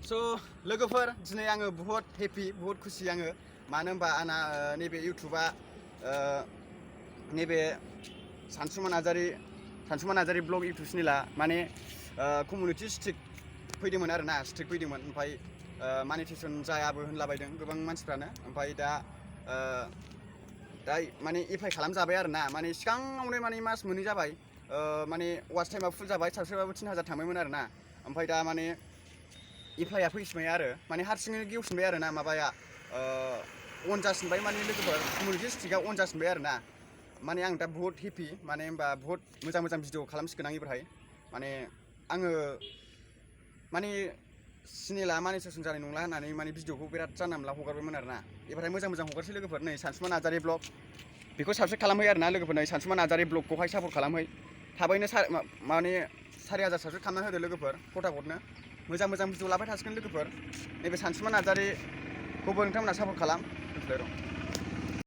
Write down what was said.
स' लोगोफोर दिनै आङो बुहुत हेपि बुहुत खुसि आङो मानो होनबा आंना नैबे इउटुबा नैबे सानसुमा नार्जारी ब्लग इउटुब चेनेला माने कमिउनिटि स्ट्रिक फैदोंमोन आरो ना स्ट्रिक फैदोंमोन ओमफ्राय मानिटेसन जायाबो होनलाबायदों गोबां मानसिफ्रानो ओमफ्राय दा माने एप्लाइ खालामजाबाय आरो ना माने सिगाङावनो माने मास मोननै जाबाय माने वाच टाइमा फुल जाबाय साबसक्राइबाबो 3000 थांबायमोन आरो ना ओमफ्राय दा माने एप्लाइआ फैफिनबाय आरो माने हारसिङैनो गेवफिनबाय आरो ना माबाया अन जाफिनबाय माने लोगोफोर कमिउनिटि स्ट्रिकआ अन जाफिनबाय आरो ना माने आं दा बुहुत हेपि माने होनबा बुहुत मोजां भिडिअ खालामसिगोन आं एबारहाय माने आङो माने चेनेला मानिटेसन जानाय नंला होननानै माने भिडिअखौ बिराद जानला मोनला हगारबायमोन आरो ना एबारहाय मोजां हगारसै लोगोफोर नै सानसुमा नार्जारी ब्लग बेखौ साबसक्राइब खालामहै आरो ना लोगोफोर नै सानसुमा नार्जारी ब्लगखौहाय सापर्ट खालामहै थाबैनो माने 4000 साबसक्राइब खालामना होदो लोगोफोर फटाफटनो मोजां भिडिअ लाबाय थासिगोन लोगोफोर नैबे सानसुमा नार्जारीखौबो नोंथांमोना सापर्ट खालाम।